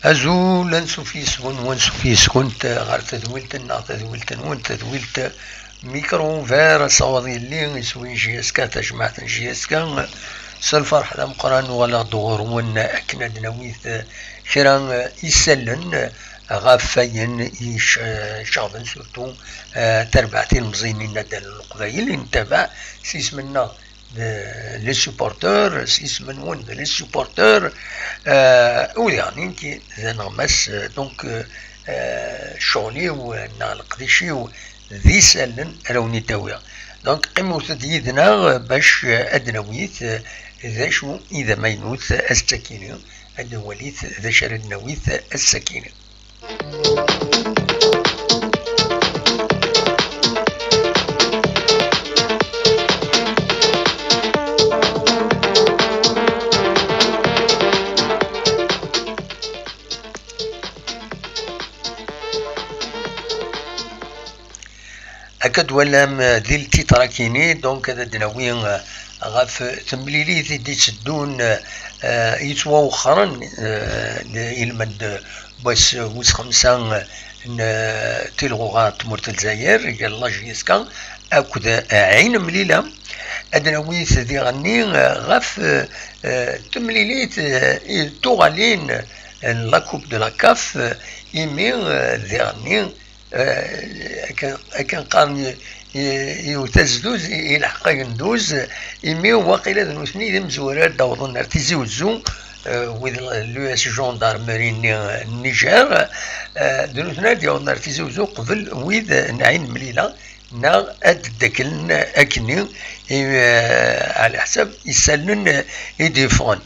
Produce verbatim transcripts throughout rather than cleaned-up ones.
Azul, ansuf yes-wen, wansuf yes-kunt ɣer tedwilt-nneɣ, tadwilt-nwen, tadwilt Micro Ouvert, asawaḍ yelli iswi J S K, tajmaɛt n J S K. S lferḥ d ameqqran uɣaleɣ-d ɣur-wen akken ad d-nawi kra isallen ɣef wayen ic-, iceɣben surtout, eh, tarbaɛt ilemẓiyen n inaddalen n Leqbayel i nettabaɛ s yisem-nneɣ d les supporteurs, s yisem-nwen d les supporteurs, eh, u diɣen nekki d aneɣmas, eh, donc, eh, eh, ccɣel-iw, eh, neɣ leqdic-iw d isallen ara wen-id-awiɣ. Donc, qqimet-d yid-neɣ bac, eh, ad d-nawit, eh, d acu i d amaynut ass-akini, ad nwalit d acu ara d-nawit ass-akini. Akka d-twalam, eh, di ltitr-akini, donc ad d-nawi, eh, ɣef temlilit i d-itteddun, eh, yettwawexxren, eh, ilmend n wass wis xemsa n, eh, tilɣuɣa n tmurt n Lezzayer, gar la J S K akked, eh, Ɛin Mlila. Ad d-nawi diɣenni, eh, ɣef, eh, temlilit, eh, i tuɣalin n la Coupe de la CAF, eh, imi, eh, diɣenni eh, akken, akken qqaren i-, i-, iwet azduz, i-, ilḥeq agenduz, imi waqila d nutni d imezwura ara d-awḍen ar Tizi Wezzu, eh, wid l-, l'U S gendarmerie-nni n Niger, eh, d nutni ara d-yawḍen ar Tizi Wezzu qbel wid n Ɛin Mlila, neɣ ad d-ddaklen akkenni, i, eh, ɛla ḥsab isallen i d-yeffɣen.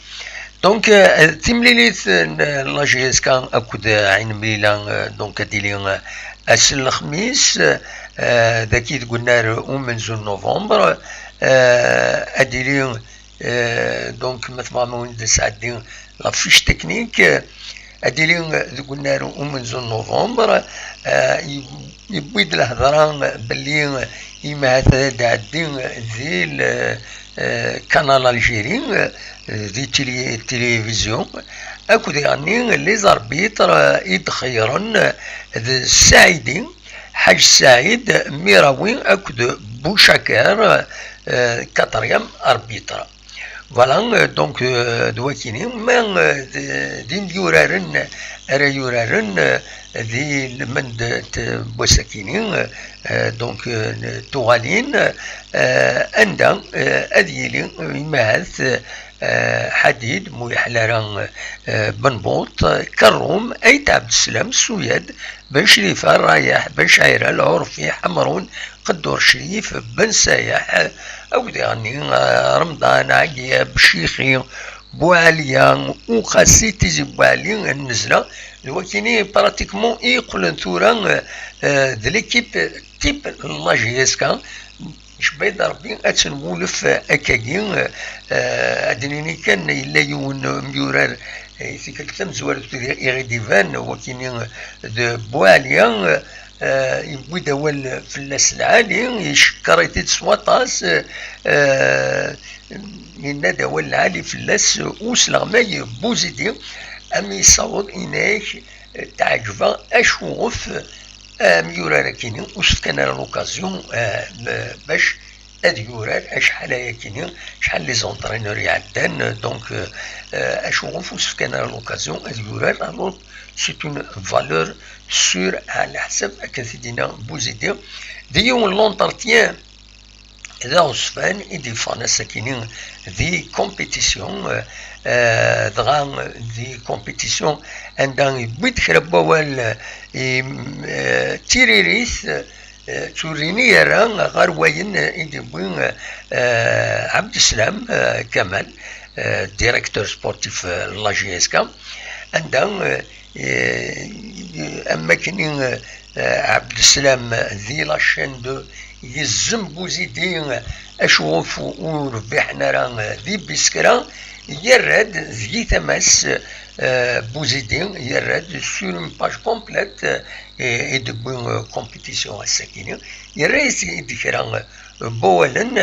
Donc, euh, timlilit n la J S K akked Ɛin Mlila, euh, donc, ad d-tili, euh, ass n lexmis, euh, dagi deg unnar umenzu n novembre, euh, ad d-tili, euh, donc, ma tebɣam ad wen-d-sɛeddi la fiche technique, euh, ad d-tili deg unnar umenzu n novembre, euh, yewwi-d lehḍra belli imahat ad d-tɛeddi di l-, eh, Canal Algérie, eh, di tili-, télévision, akked diɣenni les arbitres, eh, i d-xeyyren, eh, d Saɛidi, Ḥaǧ Saɛid Mirawi akked Bouchakar, eh, quatrième arbitre. Voilà, euh, donc, euh, d wakini, ma, euh, d, d imyuraren ara yuraren, euh, di lmend n wass-akini, euh, donc, euh, n tuɣalin, euh, anda, euh, ad yili, euh, imahat, euh, Ḥadid, mu yeḥla ara, euh, Benbuṭ, Kerrum, Ayt Ɛebdeslam, Suyad, Ben Crifa, Rayeḥ, Ben Cɛira, Lɛurfi, Ḥemrun, Qeddur Crif, Ben Sayeḥ, akked diɣenni, eh, Remḍan, Ɛeyyab, Cixi, Buɛaliya, Uqasi, Tizi Buɛli, Nnezla, d wakini pratiquement i yeqqlen tura, eh, d l'équipe type n la J S K. Ncebba-d Rebbi ad tenwulef akkagi, eh, ad d-nini kan yella yiwen n umyurar, eh, i tikkelt tamezwarut i ɣ-d-iban, wakini d Buɛaliya, eh, yewwi-d awal fell-as lɛali, icekkeṛ-it-id s waṭas, eh, yenna-d awal lɛali fell-as usleɣmay Buzidi, am yessaweḍ inak, eh, teɛǧeb-aɣ acuɣef amyurar-akini ur s-fkan ara l'occasion, eh, bac ad yurar acḥal ayakini, acḥal les entraîneurs iɛeddan, donc, euh, euh, acuɣef ur s-fkan ara l'occasion ad yurar, alors c'est une valeur sûre, ɛla ḥsab akken t-id-yenna Buzidi. Di yiwen n l'entretien d aɣezfan i d-yeffɣen ass-akini di compétition, euh, euh, dɣa di compétition anda yewwi-d kra n wawal, euh, i, euh, tiririt, eh, d turini yerra ɣer wayen i d-yewwi, eh, Ɛebdeslam, eh, Kamal, eh, directeur sportif, eh, n la J S K, anda, eh, eh, am wakken i, eh, Ɛebdeslam di la chaîne deux Yezzem Buzidi acɣuf ur rbiḥen ara di Biskra, yerra-d deg-i tama-s, eh, Buzidi yerra-d sur une page complète, eh, i d-tewwi, eh, compétition ass-agi-ni, yerra-yas-d kra, eh, n wawalen.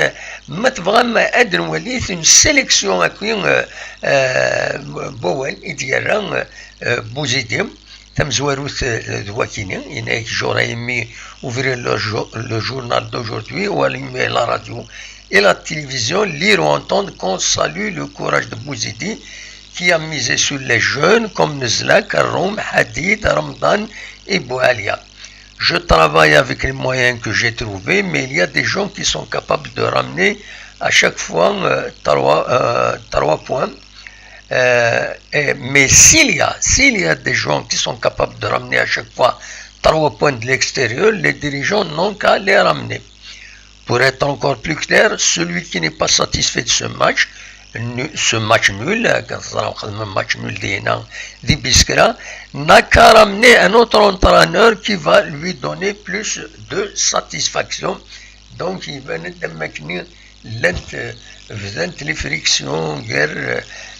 Ma tebɣam ad nwali une sélection akk, eh, eh, n wawal i d-yerra, eh, Buzidi. Tamezwarut, eh, d wakini, yenna-yak: j'aurais aimé ouvrir le, jo- le journal d'aujourd'hui ou allumer la radio et la télévision, lire ou entendre qu'on salue le courage de Buzidi, qui a misé sur les jeunes comme Nezla, Karoum, Hadid, Ramadan et Boualia. Je travaille avec les moyens que j'ai trouvés, mais il y a des gens qui sont capables de ramener à chaque fois, euh, trois, euh, trois points. Euh, et- mais s'il y a, s'il y a des gens qui sont capables de ramener à chaque fois trois points de l'extérieur, les dirigeants n'ont qu'à les ramener. Pour être encore plus clair, celui qui n'est pas satisfait de ce match, nu- ce match nul, euh, quand on a un match nul, des- non, des Biskra, n'a qu'à ramener un autre entraîneur qui va lui donner plus de satisfaction. Donc, il venait de maintenir llant, eh, bdant les frictions gar,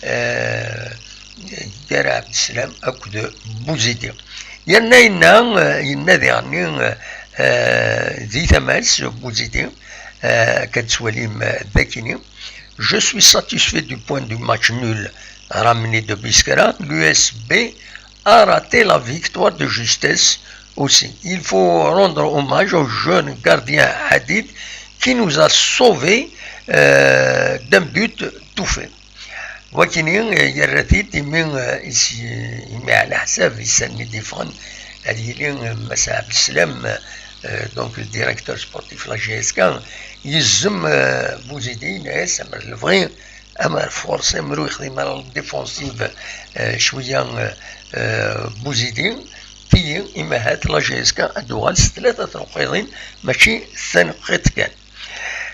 eh, gar Ɛebdeslam akked Buzidi. Yerna yenna, eh, yenna diɣenni, eh, di tama-s Buzidi, eh, akka tettwalim, eh, dakini: je suis satisfait du point du match nul ramené de Biskra, l'U S B a raté la victoire de justesse aussi. Il faut rendre hommage au jeune gardien Hadid qui nous a sauvés, euh, d'un but tout fait. Wakini, euh, yerra-t-id imi, euh, is- imi ɛla ḥsab issan mi d-yeffɣen ad yili, euh, Mass Abdeslam, euh, donc le directeur sportif la G S K, yezzem, euh, Buzidi, yenna-yas: amer lebɣi, amer forcé, amer ur yexdim ara la défensive, euh, cwiya, euh, euh, Buzidi, tigi, imahat la G S K ad d-tuɣal s tlata tneqqiḍin, mačči s taneqqiḍt kan.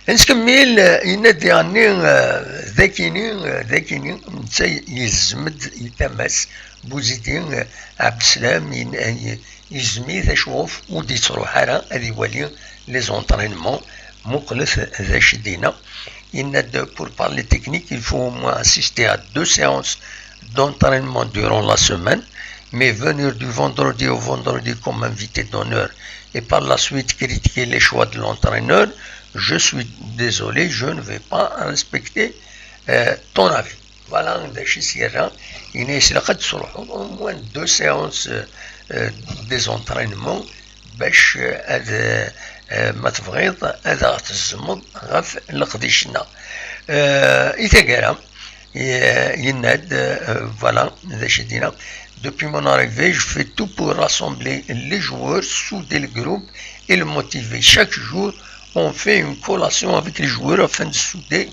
Nettkemmil, eh, yenna-d diɣenni, eh, dakini, eh, dakini, netta yezmem-d i tama-s Buzidi, eh, Ɛebdeslam, yen- eh, yezmem-it acɣuf ur d-yettruḥ ara ad iwali les entraînements, muqlet d acu i d-yenna. Yenna-d: pour parler technique, il faut au moins assister à deux séances d'entraînement durant la semaine, mais venir du vendredi au vendredi comme invité d'honneur et par la suite critiquer les choix de l'entraîneur, je suis désolé, je ne vais pas respecter, euh, ton avis. Voilà d acu i s-yerra, yenna-yas: ilaq ad d-tesruḥeḍ au moins deux séances, euh, euh, des entraînements bac, euh, ad, euh, euh, ma tebɣiḍ ad aɣ-tezzmeḍ ɣef leqdic-nneɣ. Euh, i taggara, euh, yenna-d, euh, voilà d acu i d-yenna: depuis mon arrivée, je fais tout pour rassembler les joueurs, souder le groupe et le motiver. Chaque jour, on fait une collation avec les joueurs afin de souder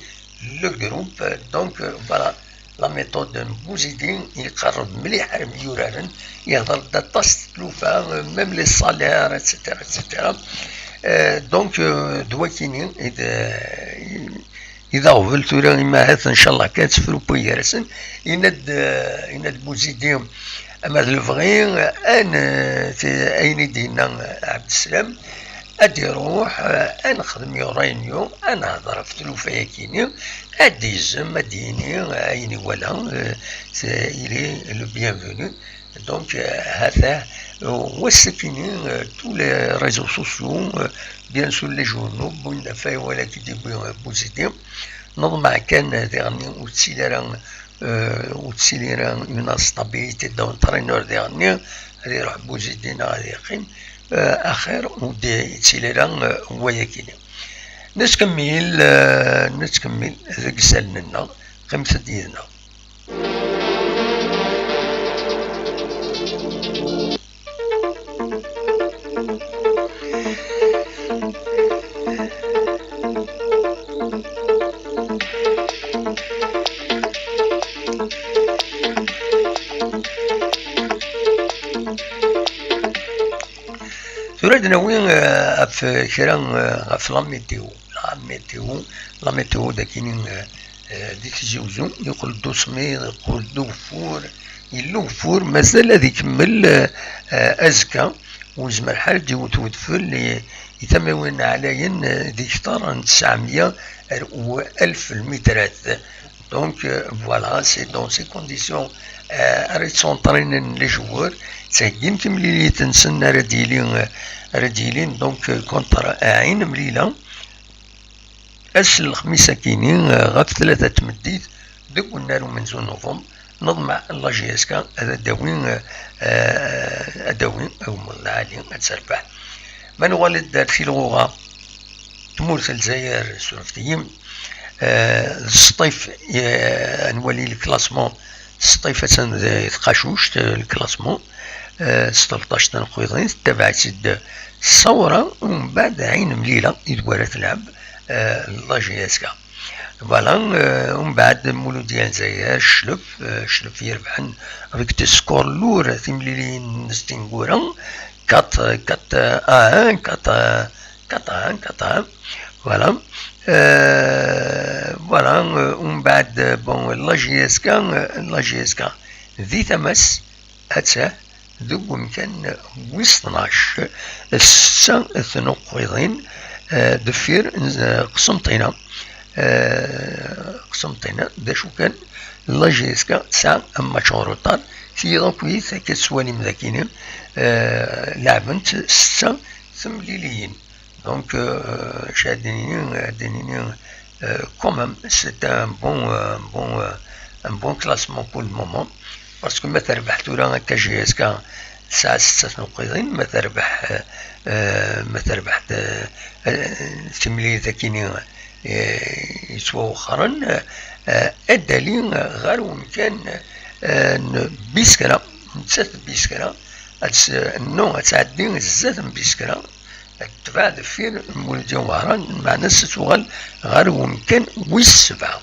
le groupe. Donc, euh, voilà la méthode n Buzidi, yeqreb mliḥ ar yimyuraren, yehḍer-d aṭas n tlufa, euh, même les salaires, et cetera, et cetera. Euh, donc, euh, d wakini i d, i d aɣbel tura, imahat, ncallah kan, ad tefru wway gar-asen. Yenna-d, euh, yenna-d Buzidi: ama d lebɣi, ad n-, t- ayen i d-yenna Ɛebdeslam, ad d-iruḥ, eh, ad nexdem une réunion, ad nehder ɣef tlufa-yagi-ni, ad d-izem, ad d-yini, eh, ayen iwala, eh, c'est- il est le bienvenu. Donc, eh, ha-t-a, eh, wass-akini, eh, tous les réseaux sociaux, eh, bien sûr les journaux, wwin-d ɣef wayen i d-yewwi, eh, Buzidi. Neḍmeɛ kan, eh, diɣenni ur tettili ara, eh, ur tettili ara une instabilité d'entraîneur diɣenni, ad iruḥ Buzidi neɣ ad yeqqim, eh, axir ur d-yettili ara, eh, wayagi-ni. Nettkemmil, eh, nettkemmil deg isallen-nneɣ. Qqimet-d yid-neɣ. Tura ad nawi, eh, ɣef kra, eh, ɣef la météo. La météo, la météo dagi, eh, eh, di Tizi Uzzu, yeqqel-d usemmiḍ, yeqqel-d ugeffur, yella ugeffur, mazal ad ikemmel, eh, eh, azekka, ur yezmir ḥal ad d-iwet wedfel, i- i tamiwin ɛlayen, eh, di kter n tesɛemya u alef lmitrat. Donc, euh, voilà, c'est dans ces conditions, euh, ara yettunṭrinen les joueurs, ttheggin timlilit-nsen ara d-yili, euh, ara d-yilin, donc, euh, contre, euh, Ɛin Mlila. Ass n lexmis akini, euh, ɣef tlata n tmeddit, deg unnar umenzu n novembre, neḍmeɛ la J S K ad d-tawi, eh, ad d-tawi agmuḍ lɛali, ad terbeḥ. Ma nuɣal-d ar tilɣuɣa, tmurt n Lezzayer, surfet-iyi, eh, d Sṭif, eh, ad nwali le classement, Sṭif attan di tqacuct, eh, le classement, eh, s tleṭṭac taneqqiḍin, tettabaɛ-itt-id Ṣawra, umbeɛd Ɛin Mlila, i d wara telɛeb, eh, la J S K. Voilà, euh, umbeɛd Muludya n Lezzayer, Cclef, euh, Cclef i irebḥen avec des scores lourds, timlilin-nnes tineggura, quatre, quatre à un, quatre, quatre à un, quatre à un. Voilà. Euh, voilà, euh, umbeɛd, euh, bon, la J S K, euh, la J S K di tama-s, attah, deg umkan wis tnac, setta tnuqqiḍin, eh, deffir n, eh, Qsenṭina. Eh, Qsenṭina, d acu kan, la J S K tesɛa un match en retard, tiyiḍ akkit akka tettwalim dagini, eh, leɛbent setta temliliyin. Donc, euh, je dis, euh, euh, quand même, c'est un bon, euh, un bon, euh, un bon classement pour le moment. Parce que ma terbeḥ tura akka J S K tesɛa setta tnuqqiḍin, ma terbeḥ, euh, euh, ma terbeḥ, euh, euh, timlilit akini, euh, yettwawexxren, euh, euh, ad d-tali, euh, ɣer umkan, euh, n Biskra, nettat Biskra, ad s-, non, ad tɛeddi zdat n Biskra, tebɛed deffir Muludya Wehran, meɛna s-, tuɣal ɣer wemkan wis sebɛa.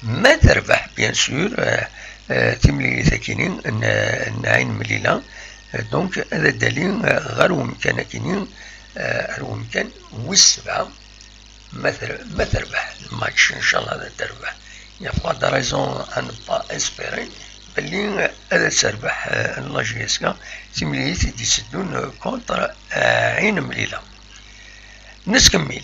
Ma terbeḥ, bien sûr, euh, euh, timlilit akini n, n Ɛin Mlila, euh, donc, ad d-tali, euh, ɣer wemkan akini, euh, ɣer wemkan wis sebɛa. Ma ter-, ma terbeḥ lmatch, ncallah ad terbeḥ. Il n'y a pas de raison à ne pas espérer belli ad terbeḥ, euh, la J S K, timlilit i d-itteddun, euh, contre, euh, Ɛin Mlila. Nettkemmil.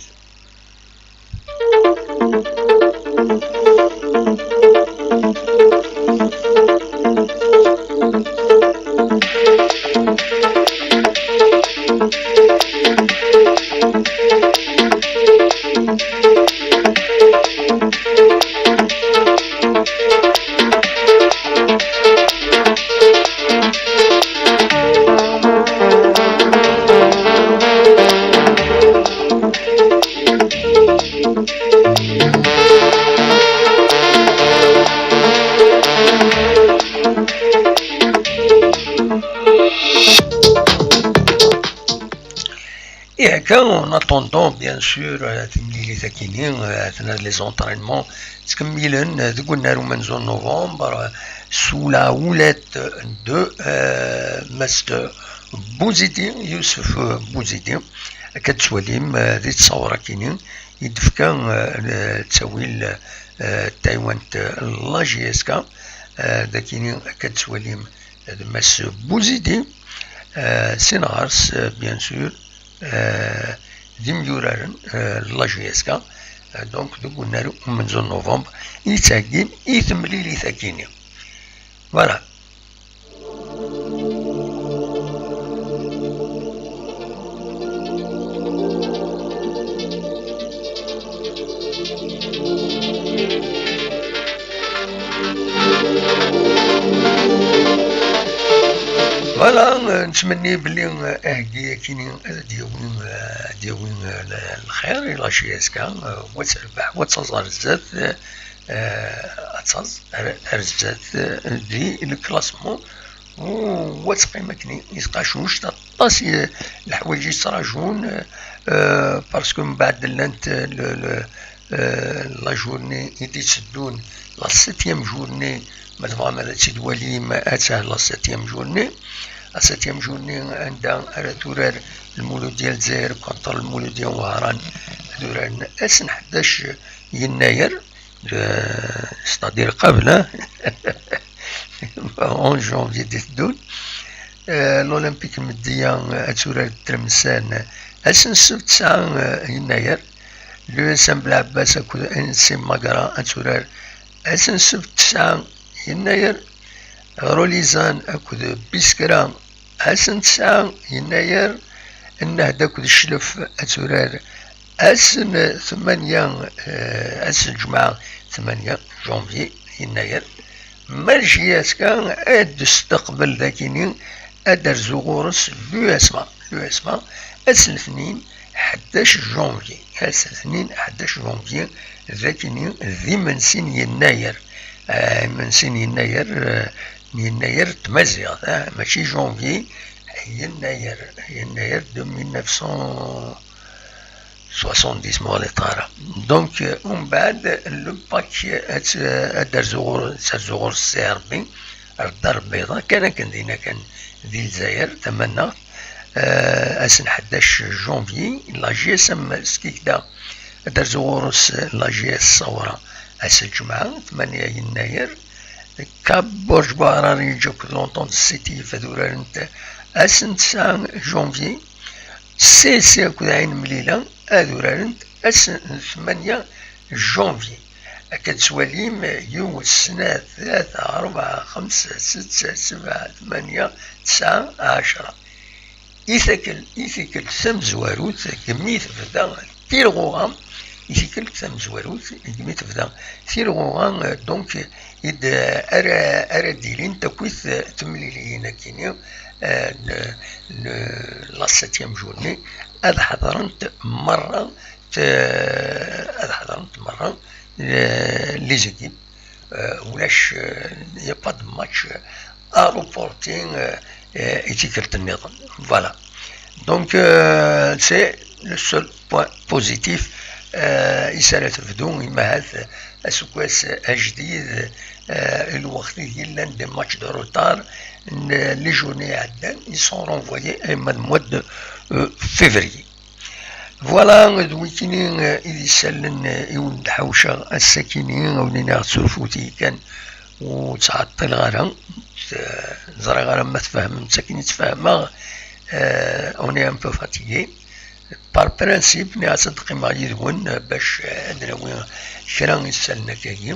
Et quand, en attendant, bien sûr, euh, timlilit akini, euh, les entraînements, ttkemmilen, euh, deg unnar umenzu n novembre, euh, sous la houlette de, euh, Master Bouzidi, Youssouf, euh, Bouzidi, akka tettwalim, euh, di ttṣawra akini, i d-tefka, euh, ttawil, euh, taywant, euh, la J S K, euh, dakini akka tettwalim, euh, d Mass Bouzidi, euh, sin ɣer-s, euh, bien sûr, euh, d imyuraren, euh, la J S K, euh, donc deg unnar umenzu n novembre, i ttɛeggin i temlilit akini. Voilà. Voilà, euh, nettmenni belli, euh, aheggi akini ad d-yawi, euh, ad d-yawi, euh, l-, lxir i la J S K, euh, wa terbeḥ, wa taẓ ar zdat, euh, ad taẓ ar, ar zdat, euh, di le classement. U wa teqqim akken i tqacuct, aṭas i leḥwayeǧ i yettraǧun, euh, parce que mbeɛd llant, euh, le, le, euh, la journée i d-itteddun, la septième journée, ma tebɣam ad tt-id-twalim, attah la septième journée. La septième journée, anda ara turar Lmuludya n Lezzayer contre Lmuludya n Wehran, ad uraren ass n ḥdac yennayer, euh, c'est-à-dire qabel, hein, onze janvier d-iteddun. Euh, l'Olympique Medya, euh, ad turar Tlemsan Ass n ssebt tesɛa, eh, yennayer, l'U S M Belɛebbas akked N S M Magra ad turar ass n ssebt tesɛa yennayer, Rulizan akked Biskra ass n tesɛa yennayer, Nnehda akked Cclef ad turar ass n tmanya, eh, ass n lǧemɛa tmanya janvier yennayer. Maljiyaska ad d-testeqbel dakini ad d-terzu ɣur-s l'U S M A. L'U S M A ass n letnin ḥdac janvier. Ass n letnin ḥdac janvier, dakini d imensi n yennayer. Ah, imensi n yennayer, eh, n yennayer n tmaziɣt, ah, mačči janvier, yennayer, yennayer de mille neuf cent soixante-dix, ma ɣliṭ ara. Donc, euh, umbeɛd, le Pâques, euh, ad, ad d-terzu ɣur-, ad terzu ɣur-s Si Ṛebbi, ar Dda Ṛebbi, kan akken dinna kan di Lezzayer tamanaɣt, euh, ass n ḥdac janvier, la J S M Skikda, ad d-terzu ɣur-s la J S Ṣawra, ass n lǧemɛa, tmanya yennayer, Kab Burǧ Buɛrariǧ akked l'Entente Sétif ad urarent ass n tesɛa janvier, Sisi akked Ɛin Mlila ad urarent ass n tmanya janvier. Akka d-tettwalim, yiwet, snat, tlata, ṛebɛa, xemsa, setta, sebɛa, tmanya, tesɛa, ɛecṛa. I tikkelt, i tikkelt tamezwarut, deg mi tebda tirɣuɣa, i tikkelt tamezwarut, deg mi tebda tirɣuɣa, euh, donc, i d-, ara, ara d-ilin takkit, euh, temliliyin akini, euh, n, n la septième journée, ad ḥeḍrent merra, t-, ad ḥeḍrent merra, euh, les équipes. Euh, ulac, euh, il n'y a pas de match, euh, à reporter, euh, euh, i tikkelt nniḍen. Voilà. Donc, euh, c'est le seul point positif, euh, i s ara tebdu, imahat, euh, aseggas ajdid, euh, lweqt i yellan des matchs de retard, n, les journées iɛeddan, ils sont renvoyés, euh, au mois de, euh, février. Voilà, d wikini, eh, i d isallen, eh, i wen-d-ḥawceɣ ass-akini, a wen-iniɣ surfut-iyi kan, ur ttɛeṭṭileɣ ara, eh, ẓriɣ ara ma tfehmem, d akken i ttfehmeɣ, eh, on est un peu fatigué. Par principe, nniɣ-as ad qqimeɣ yid-wen, eh, bac, eh, ad nawi kra n isallen akkagi,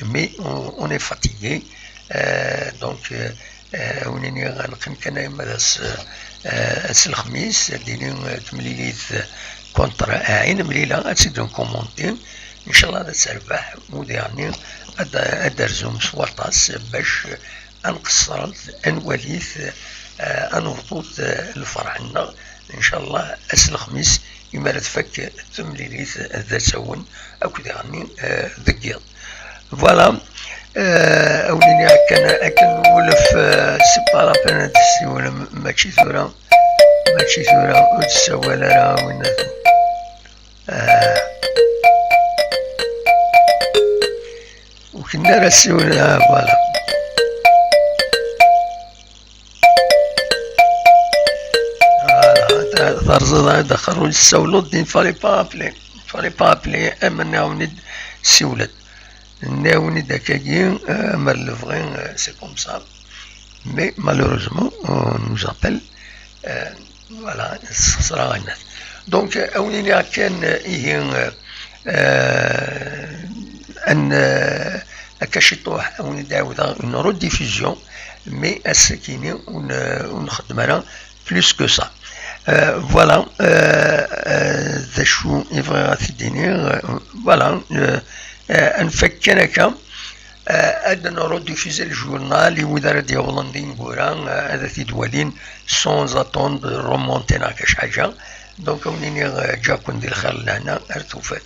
mais on, on est fatigué, eh, donc, eh, Eh, win-nni ad neqqim kan ayen ma d ass, eh, ass n lexmis, ad d-tini, eh, temlilit, eh, contre, eh, Ɛin Mlila, ad tt-id-nkumunti. Ncallah ad terbeḥ, u diɣenni ad, ad d-terzum s waṭas bac, eh, ad nqeṣṣer, ad nwali, eh, ad nebḍu, eh, lferḥ-nneɣ. Ncallah ass n lexmis, imi ara tfak temlilit d asawen akk diɣenni, eh, deg yiḍ. Voilà. Eh, a wen-iniɣ akken, akken nwulef, eh, c'est pas la peine ad tessiwlem, mačči tura, mačči tura, ur d-ssawal ara, a win-, eh, ur kenni ara ssiwel, ah, voilà. Voilà, ta-, terẓiḍ ad axer ur tessawleḍ, din fallait pas appeler, fallait pas appeler, am nniɣ-awen-id siwlet. Nniɣ-awen-id akkagi, eh, mer lebɣi, eh, c'est comme ça. Mais malheureusement, on nous appelle, eh, voilà, sexsreɣ ayen. Donc, eh, a wen-iniɣ kan, eh, ihi, eh, eh, an, eh, akka ciṭuḥ, a wen-id-ɛawdeɣ une rediffusion, mais ass-akini ur n-, ur nxeddem ara plus que ça. Euh, voilà, euh, euh, d acu i bɣiɣ ad t-id-iniɣ, euh, voilà, euh, euh, ad nfak kan akka, euh, ad nrediffuzi le journal i wid ara d-yawḍen d ineggura, euh, ad t-id-walin sans attendre remonter neɣ kac ḥaǧa. Donc, a wen-iniɣ, euh, ǧǧa-ken di lxir d lehna, ar tufat.